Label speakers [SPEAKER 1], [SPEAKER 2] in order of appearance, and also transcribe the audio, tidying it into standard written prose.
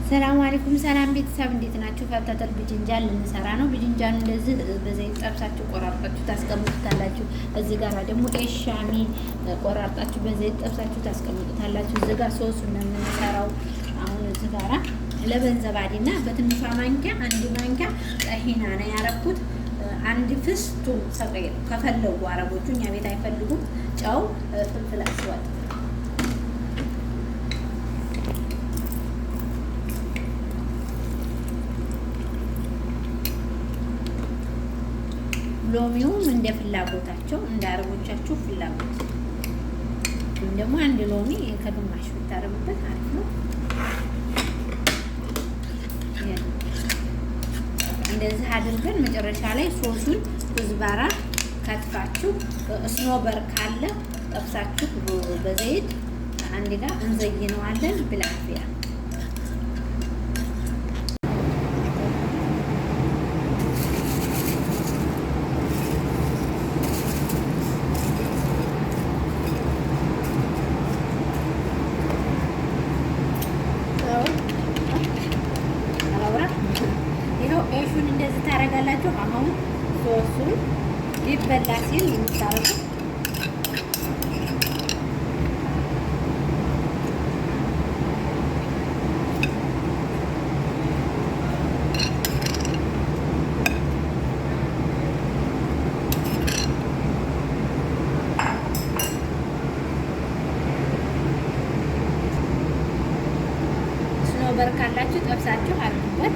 [SPEAKER 1] ሰላም አለይኩም ሰላም ቤተሰብ እንዴት ናችሁ? فتة الباذنجان ልንሰራ ነው። ብጅንጃን እንደዚህ በዘይት ጠብሳችሁ ቆራርጣችሁ ታስቀምጡታላችሁ። እዚህ ጋር ደግሞ ኤሻሚ ቆራርጣችሁ በዘይት ጠብሳችሁ ታስቀምጡታላችሁ። እዚህ ጋር ሶሱን ነው የምንሰራው። አሁን እዚህ ጋራ لبن زبادي ና በትንሿ ማንኪያ አንድ ማንኪያ طحينة ነው ያረኩት። አንድ فص ثوم صغير ከፈለጉ አረቦቹ፣ እኛ ቤት አይፈልጉም። ጨው፣ فلفل أسود። ሎሚውም እንደ ፍላጎታቸው፣ እንደ አረቦቻችሁ ፍላጎት ወይም ደግሞ አንድ ሎሚ ከግማሽ ብታረጉበት አሪፍ ነው። እንደዚህ አድርገን መጨረሻ ላይ ሶሱን كزبرة ከትፋችሁ፣ صنوبر ካለ ጠብሳችሁ በዘይት አንድ ጋር እንዘይነዋለን። بالعافية። ይኸው عيش ኡን እንደዚህ ታደርጋላችሁ። አሁን ሶሱን ሊበላ ሲል የምታደርጉት صنوبر ካላችሁ ጠብሳችሁ አድርጉበት።